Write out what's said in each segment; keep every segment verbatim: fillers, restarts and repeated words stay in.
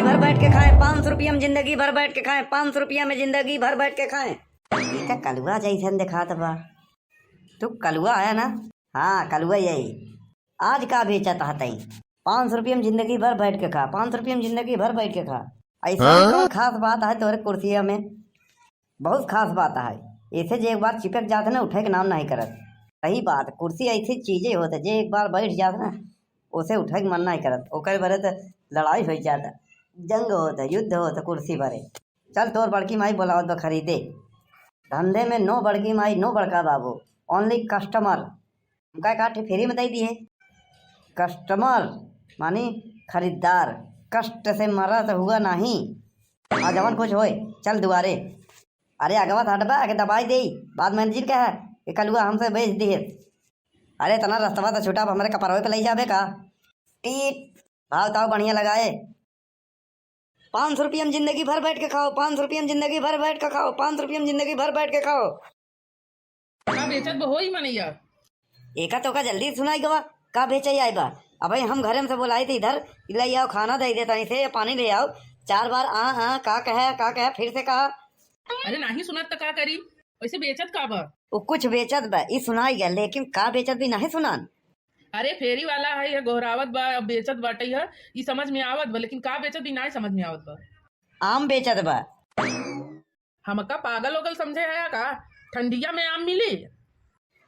भर बैठ के खाएं, पाँच सौ रुपया में जिंदगी भर बैठ के खाएं, पाँच सौ रुपया में जिंदगी भर बैठ के खाएं। ई त कलुआ जैसन देखात बा। तू कलुआ है ना? हाँ, कलुआ यही। आज का बेचत हतई? पाँच सौ रुपया में जिंदगी भर बैठ के खा, पाँच सौ रुपया में जिंदगी भर बैठ के खा। ऐसा भी कौन खास बात है तोरे कुर्सिया में? बहुत खास बात है। ऐसे जे एक बार चिपक जात है ना, उठे के नाम नहीं करत। सही बात, कुर्सी ऐसी चीजें होत है, जे एक बार बैठ जात ना, उसे उठे के मन नहीं करत। ओकर बरे त लड़ाई हो जाता, जंग होत है, युद्ध होत है कुर्सी बरे। चल, तोर बड़की माई बोलावत बा खरीदे। धंधे में no बड़की माई, no बड़का बाबू, only customer। हमका एक आठ ठे free में दे दिए। Customer मानी खरीदार, कष्ट से मरा तो हुआ नहीं। आ जवन कुछ होए, चल दुआरे। अरे अगवा त हटबा, आगे दबाई देई, बाद में जिन कहा कि कलुआ हमसे बेच दिए। अरे इतना रस्तवा तो छुटा, अब हमरे कपरवे पे ले जाबे का? टीप, भाव ताव बढ़िया लगाए। पाँच सौ रुपया में जिंदगी भर बैठ के खाओ, पाँच सौ रुपया में जिंदगी भर बैठ के खाओ, पाँच सौ रुपया में जिंदगी भर बैठ के खाओ। का बेचत बा होई मनैया? एका तोका जल्दी सुनाई गवा, का बेचे आई बा? अबे हम घरे में से बोलाई थे इधर, ले आओ खाना दे देता इसे, पानी ले आओ। चार बार आ, आ, का कहे, का कहे, फिर से कहा। अरे नाही सुनत त का करी? वैसे बेचत का बा? वो कुछ बेचत बा, ई सुनाई गया, लेकिन का बेचत भी नहीं सुनान। अरे फेरी वाला है, ये गोहरावत बा, बेचत बाटे है, ई समझ में आवत बा, लेकिन का बेचत भी नाही समझ में आवत बा। आम बेचत बा। हमका पागल ओगल समझे है का? ठंडिया में आम मिली?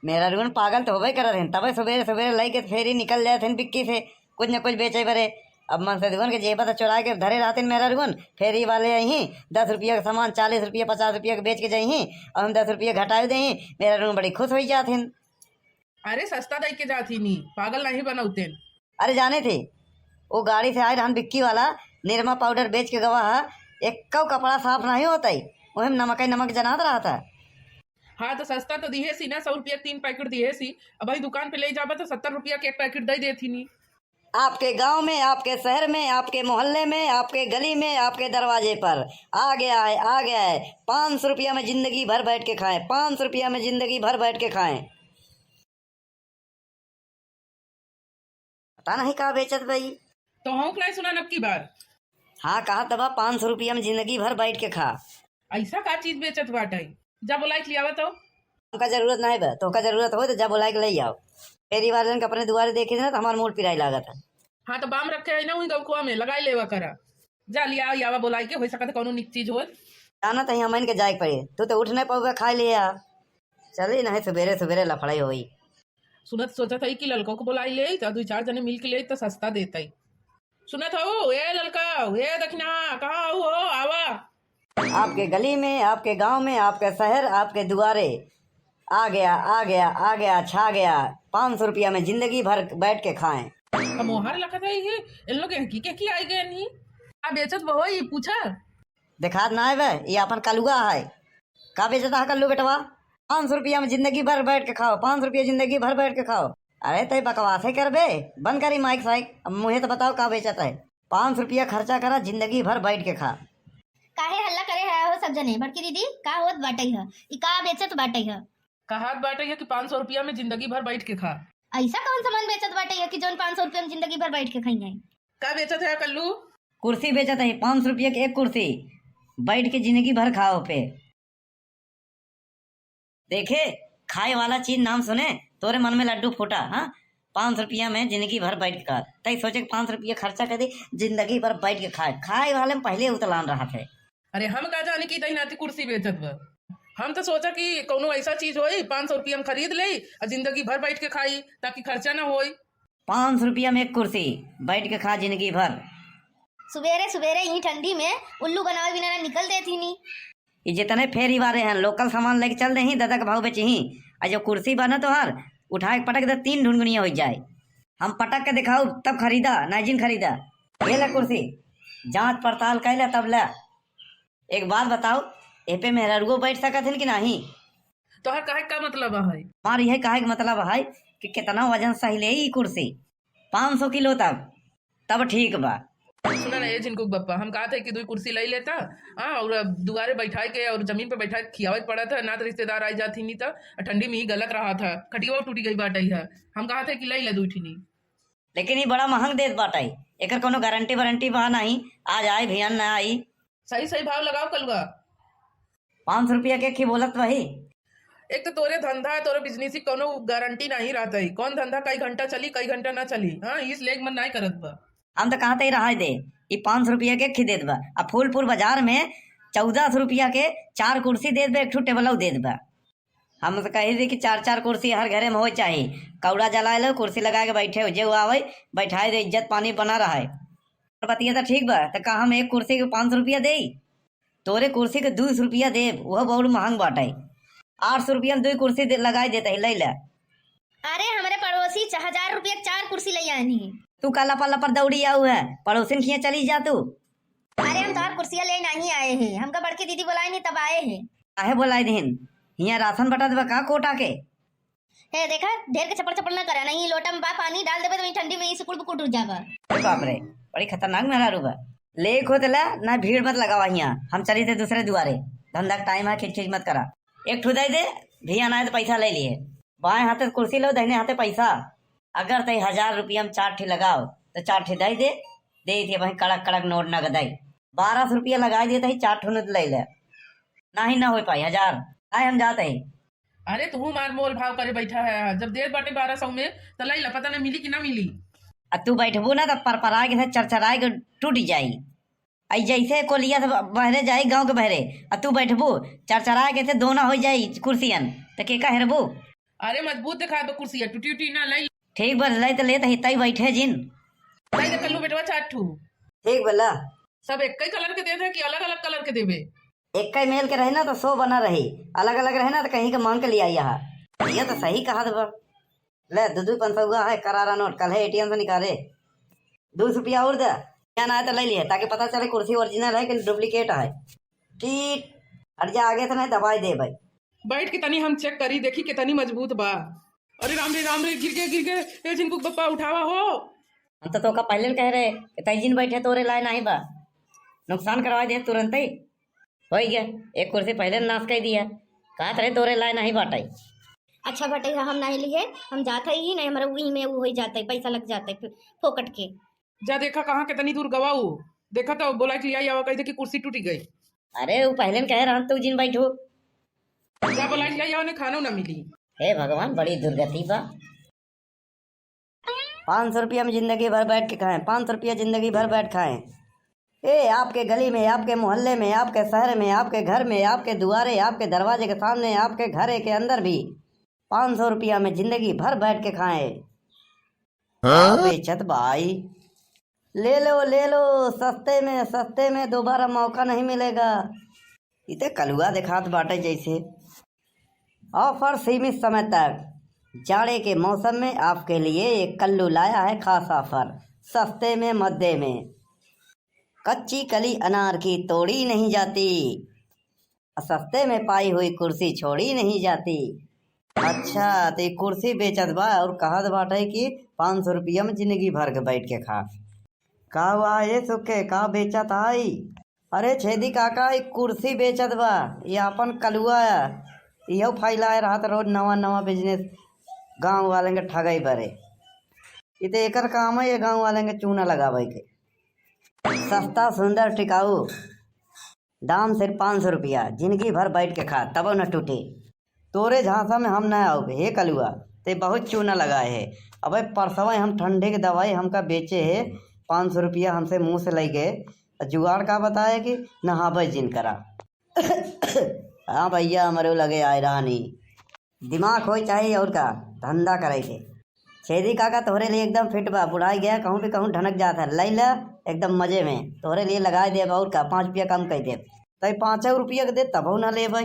मेहरारुअन पागल तो होबे करत हन, तबे सुबेरे सुबेरे लइके फेरी निकल जात हन बिक्की से कुछ न कुछ बेचे बरे। अब मनसेधुअन के जेबा से चुराए के धरे रहतिन मेहरारुअन, फेरी वाले अइहीं, दस रुपया के सामान चालीस रुपया, पचास रुपया के बेच के जइहीं, और हम दस रुपया घटाए देहीं, मेहरारुअन बड़ी खुश होई जात हन। अरे सस्ता दई के जात ही नी, पागल नहीं बनौतेन। अरे जाने थे, वो गाड़ी से आए रहन बिक्की वाला, निरमा पाउडर बेच के गवा है, एक्कौ कपड़ा साफ नहीं होता ही, वही में नमक ही नमक जनात रहा था। हाँ, तो सस्ता तो दिहे सी ना, सौ रुपया के तीन पैकेट दिहे सी। अब भाई दुकान पे ले जाबा तो सत्तर रुपया के एक पैकेट दे देती नी। आपके गांव में, आपके शहर में, आपके मोहल्ले में, आपके गली में, आपके दरवाजे पर आ गया है, आ गया है, पाँच सौ रुपया में जिंदगी भर बैठ के खाएं, पाँच सौ रुपया में जिंदगी भर बैठ के खाएं। पता नहीं का बेचत बा ई। तो हौंक नहीं सुना नब की बार। हाँ, कहा तबा पाँच सौ रुपया में जिंदगी भर बैठ के खा। ऐसा का चीज बेचत बाटे? जा बोलाई के लियावा तो। हमका जरूरत नहीं बा, तोहका जरूरत हो तो जा बोलाई के ले आओ। फेरी वालन के अपने दुआरे देखे ना तो हमार मूड पिराई लागत है। हाँ, तो बाम रखे है ना वही गौखुआ में, लगाई लेवा करा। जा लिया यावा बोलाई के, हो सकत है कौनो निक चीज होत। जाना तो हमन के जाए के पड़े, तू तो उठ नहीं पाऊगा, खाए ले आ। चली नहीं, सुबेरे सुबेरे लफड़ाई होई। सुनत सोचत हई कि ललको को बोलाई ले, तो दुई चार जने मिल के ले तो सस्ता देतई। सुनत हऊ, ए ललका, ए दखिना, कहाँ हऊ हो? आवा। आपके गली में, आपके गांव में, आपके शहर, आपके दुआरे, आ गया, आ गया, आ गया, छा गया, पाँच सौ रुपया में जिंदगी भर बैठ के खाएं। का मोहार लखत है ये? इन लोग एहकी के की आई गए नहीं? का बेचत बा होई, पूछा। देखात ना आवे, ये अपन कलुआ है। का बेचत है कल्लू बेटवा? पाँच सौ रुपया में जिंदगी भर बैठ के खाओ, पाँच सौ रुपया जिंदगी भर बैठ के खाओ। अरे तय बकवास है करबे, बंद करी माइक साइक। अब मुझे तो बताओ का बेचत है? पाँच सौ रुपया खर्चा करा, जिंदगी भर बैठ के खा। काहे हल्ला करे है हो सब जने? बड़की दीदी, का होत बाटई ह? ई का बेचत बाटई ह? कहात बाटई ह कि पाँच सौ रुपया में जिंदगी भर बैठ के खा। ऐसा कौन सामान बेचत बाटई ह कि जौन पाँच सौ रुपया में जिंदगी भर बैठ के खाई है? का बेचत है कल्लू? कुर्सी बेचत है, पाँच सौ रुपया के एक कुर्सी, बैठ के जिंदगी भर खाओ पे। देखे, खाए वाला चीज नाम सुने, तोरे मन में लड्डू फूटा, हाँ? पाँच सौ रुपया में जिंदगी भर बैठ के खा। तई सोचे कि पाँच सौ रुपया खर्चा कर दे, जिंदगी भर बैठ के खाए। खाए वाले में पहले उतलान रहा थे। अरे हम का जाने कि इतनी नाती कुर्सी बेचत बा। हम तो सोचा कि कौनो ऐसा चीज होई, पाँच सौ रुपया में खरीद ले और जिंदगी भर बैठ के खाई, ताकि खर्चा ना होई। पाँच सौ रुपया में एक कुर्सी, बैठ के खा जिंदगी भर। सुबेरे सुबेरे यही ठंडी में उल्लू बनावे बिना ना निकल देती नी। ये जितने फेरी वाले हैं, लोकल सामान लेके चल देही, दादा के भाव बेचही। आ जो कुर्सी बा ना तोहार, उठा के पटक दे, तीन ढुनगुनिया हो जाए। हम पटक के दिखाऊ, तब खरीदा, ना जिन खरीदा। ये ले कुर्सी, जांच पड़ताल कर ले, तब ले। एक बात बताओ, ए पे मेहरारुओ बैठ सकत हन कि नहीं? तोहर कहे का मतलब है? हमार यह कहे के मतलब है कि कितना वजन सही ले ई कुर्सी, पाँच सौ किलो तक, तब ठीक बा। सुना ना, ए झिनकुक बप्पा, हम कहा थे कि दुई कुर्सी ले लेता, हाँ, और अब दुआरे बैठाए के और जमीन पे बैठाए के खियावे के पड़ा था, ना तो रिश्तेदार आई जात ही नहीं तो ठंडी में ही गलत रहा था, खटिया टूटी गई बाटे है। हम कहा थे कि ले ले दुई ठिनी। लेकिन ई बड़ा महंग देत बाटे, एकर कौनो गारंटी वारंटी बा नहीं, आज आए भियान ना आई। सही सही भाव लगाओ कलुआ। पाँच सौ रुपया के खी बोलत वही। एक तो तोरे धंधा है, तोरे बिजनेस की कौनो गारंटी नहीं रहता है। कौन धंधा कई घंटा चली, कई घंटा ना चली। हाँ, इस लेग मन नहीं करत बा। हम तो कहते ही रहा दे, ई पाँच सौ रुपया के खी देत बा। अब फूलपुर बाजार में चौदह सौ रुपया के चार कुर्सी देत बा, एक ठो टेबलौ देत बा। हम तो कही दे कि चार चार कुर्सी हर घरे में हो चाही। कौड़ा जलाए लो, कुर्सी लगा के बैठे हो, जे आवे बैठाए दे, इज्जत पानी बना रहा है। बतिया तो ठीक बा, तो का हम एक कुर्सी के पाँच सौ रुपया देई? तोरे कुर्सी के दू सौ रुपया देब, उहो बहुत महंग बाटे। आठ सौ रुपया में दुई कुर्सी दे, लगाई देत ही, ले ले। अरे, हमरे पड़ोसी च-, हजार रुपया के चार कुर्सी ले आनी। तू का लपर लपर दौड़ी आऊ है, पड़ोसिन खिया चली जा तू। अरे, हम तोहार कुर्सिया ले नहीं आए हैं, हमका बड़की दीदी बोलाए नहीं तब आए हैं। काहे बोलाए दिहिन? हिया राशन बटा देबा का कोटा के? हे देखा, ढेर के चपड़ चपड़ ना करा, नहीं लोटा में बा पानी, डाल देबे तो वहीं ठंडी में ही सिकुड़ बुकुड़ उठ जाबा। अरे बाप रे, बड़ी खतरनाक मेहरारू बा। ले खुद ला, ना भीड़ मत लगावा हियाँ, हम चली थे दूसरे दुआरे। धंधा का टाइम है, खिच खिच मत करा। एक ठो दे दे, भियान आए तो पैसा ले लिए। बाएं हाथे कुर्सी लो, दाहिने हाथे पैसा। अगर तई हजार रुपया में चार ठे लगाओ, तो चार ठे दे दे, दे दिए भाई, कड़क कड़क नोट नगद आई। बारह सौ रुपया लगा दिए तई, चार ठो नोट ले ले। नाही ना हो पाई हजार। आए हम जात ही। अरे तू मार मोल भाव करे बैठा है, जब देत बाटे बारह सौ में तो लई ला, पता ना मिली कि ना मिली। आ तू बैठबू ना तो परपराए के से चरचराए के टूट जाई। आई जैसे कोलिया से बहरे जाई गाँव के बहरे, आ तू बैठबू चरचराए के से दोना हो जाई कुर्सियन, तो के का हेरबू? अरे मजबूत दिखाए बा कुर्सिया, टूटी उटी ना लई। ठीक बा, लई तो लेत ही, तई बैठे जिन। लई दे कल्लू बेटवा चार ठू। ठीक बा, ला। सब एक ही कलर के दे दे कि अलग अलग कलर के देबे? एक ही मेल के रहे ना तो सो बना रही, अलग अलग रहे ना तो कहीं के मांग के लिया यहाँ। ये तो सही कहा दे बा। ले, दू दू पाँच सौ है, करारा नोट, कल है एटीएम से निकाले। दू सौ रुपया और दे, या ना तो ले लिए, ताकि पता चले कुर्सी ओरिजिनल है कि डुप्लीकेट है। ठीक, हट जा आगे से, नहीं दबाई दे भाई। बैठ के तनी हम चेक करी, देखी कितनी मजबूत बा। अरे राम रे, राम रे, गिर गए, गिर गए। ए झिनकू बप्पा, उठावा हो। हम तो तोका पहले न कह रहे कि तई जिन बैठे, तोरे लाए नहीं बा, नुकसान करवा दे तुरंत ही। हो गया, एक कुर्सी पहले नाश कर दिया, कहत रहे तोरे लाए नहीं बाटे। अच्छा बटे, हम नहीं लिए, हम जात ही नहीं, हमारा वही में वो हो जाते, पैसा लग जाते फो-, फोकट के। जा देखा कहाँ कितनी दूर गवाऊ, देखा तो बोला के लिया आवा, कह दे कि कुर्सी टूटी गई। अरे वो पहले न कह रहा तू जिन बैठो। जा बोला के लिया आवा, ने खाना ना मिली। हे भगवान, बड़ी दुर्गति बा। पाँच सौ रुपया में जिंदगी भर बैठ के खाएं, पाँच सौ रुपया जिंदगी भर बैठ खाएं। ए, आपके गली में, आपके मोहल्ले में, आपके शहर में, आपके घर में, आपके दुआरे, आपके दरवाजे के सामने, आपके घर के अंदर भी पाँच सौ रुपया में जिंदगी भर बैठ के खाएं। हाँ? बेचत भाई, ले लो, ले लो, सस्ते में, सस्ते में, दोबारा मौका नहीं मिलेगा। इते कलुआ देखात बाटे जैसे। ऑफर सीमित समय तक। जाड़े के मौसम में आपके लिए एक कल्लू लाया है खास ऑफर, सस्ते में मद्दे में। कच्ची कली अनार की तोड़ी नहीं जाती, और सस्ते में पाई हुई कुर्सी छोड़ी नहीं जाती। अच्छा, तो ये कुर्सी बेचत बा और कहत बाटे कि पाँच सौ रुपया में जिंदगी भर के बैठ के खा। का हुआ ये सुखे, का बेचत आई? अरे छेदी काका, ई कुर्सी बेचत बा, ई आपन कलुआ है, इहो फैलाए रहत रोज नवा नवा बिजनेस गाँव वालेन के ठगई बरे। ई तो एकर काम है, ये गाँव वालेन के चूना लगावे के। सस्ता, सुंदर, टिकाऊ, दाम सिर्फ पाँच सौ रुपया, जिंदगी भर बैठ के खा, तबो न टूटे। तोरे झांसा में हम न आउब, हे कलुआ, ते बहुत चूना लगाए है। अबे परसवा हम ठंडे के दवाई हमका बेचे है, पाँच सौ रुपया हमसे मुँह से लइ गए। जुगाड़ का बताए कि नहाबे जिन करा। हाँ भैया, हमरे लगे आए रहनी। दिमाग होई चाही और का, धंधा करे के। छेदी काका तोहरे लिए एकदम फिट बा, बुढ़ाई गया कहूँ भी कहूँ ढनक जात है, लई ले एकदम मजे में, तोहरे लिए लगाए देब और का, पाँच रुपया कम कर देब। तई पाँचो रुपया के दे तबो ना लेबै।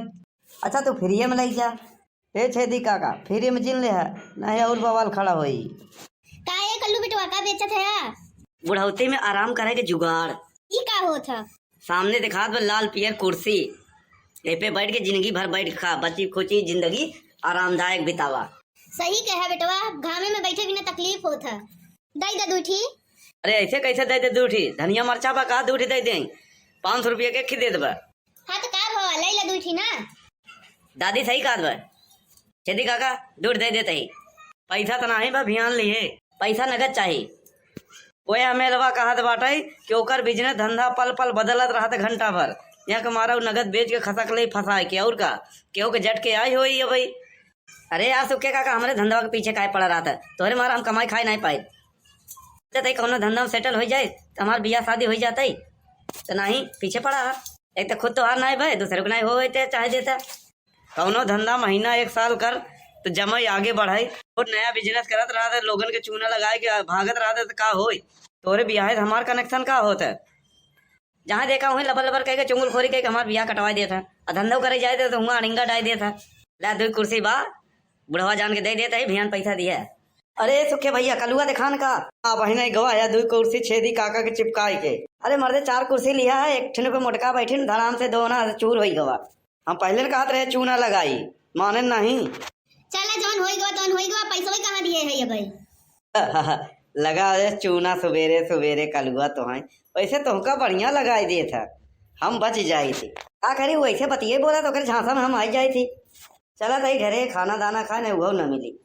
अच्छा तू फ्रीए में लई जा। ए छेदी काका, फ्री में जिन ले है, नहीं और बवाल खड़ा होई। का ए कल्लू बेटवा, का बेचत है आ? बुढ़ौती में आराम करे के जुगाड़। ई का होत है? सामने दिखात बा लाल पियर कुर्सी, ए पे बैठ के जिंदगी भर बैठ के खा, बची खुची जिंदगी आरामदायक बितावा। सही कहा बेटवा, घामे में बैठे बिना तकलीफ होत है। दई दे दुई ठी। अरे ऐसे कैसे दे दे दुई ठी? धनिया मरचा बा का, दुई ठी दे दे, पाँच सौ रुपया के खी दे देबा। हाँ तो का भवा, लई ले दुई ठी ना। दादी सही कहत बा, छेदी काका दुई ठी दे देते ही। पैसा तो नाही बा, भियान लिए, पैसा नगद चाही। ओए अमेलवा कहत बाटइ कि ओकर business धंधा पल पल बदलत रहत घंटा भर। यहाँ के मारा उ नगद बेच के खसक ले फंसाए के, और का? केहू के जट के आई होई अबइ। अरे यार सुखे काका, हमरे धंधवा के पीछे काहे पड़ा रहत है? तोहरे मारा हम कमाई खाए नाहीं पाए। तो तई कौनो धंधा में settle होइ जाए तो हमार बियाह शादी होइ जातइ। तो नाहीं, पीछे पड़ा है। एक तो खुद तोहार नाहीं भए, दूसरे को नाहीं होए ते चाहे देता। कौनो धंधा महीना एक साल कर तो जमई आगे बढ़ाई। और नया business करत रहत है, लोगन के चूना लगाए के भागत रहत है तो का होई? तोरे बियाहे से हमार connection का होत है? जहाँ देखा वहीं लबर लबर कह के चुंगलखोरी कह के हमार बियाह कटवा देत है। आ धंधो करे जाए तो हुआं अड़िंगा डाल देत है। ला दुई कुर्सी बा, बुढ़वा जान के दे देत है, भियान पैसा दिया। अरे सुखे भइया, कलुआ देखान का? आ बहिन, गवा है दुई कुर्सी छेदी काका के चिपकाई के। अरे मर्दे, चार कुर्सी लिहा है, एक ठिन पे मोटका बैठिन, धड़ाम से दो ना चूर होई गवा। हम पहिले न कहत रहे चूना लगाई, माने नहीं। चला, जौन होई गवा, तौन होई गवा, पैसा वही कहाँ दिए है ये भाई? लगा दे चूना सुबेरे सुबेरे कलुआ तोहई। वैसे तोहका बढ़िया लगाई देत है, हम बच जाई थी। का करी, वैसे बतिये बोला तो ओकरे झांसा में हम आई जाई थी। चला तई घरे खाना दाना खाए, नहीं वो न मिली।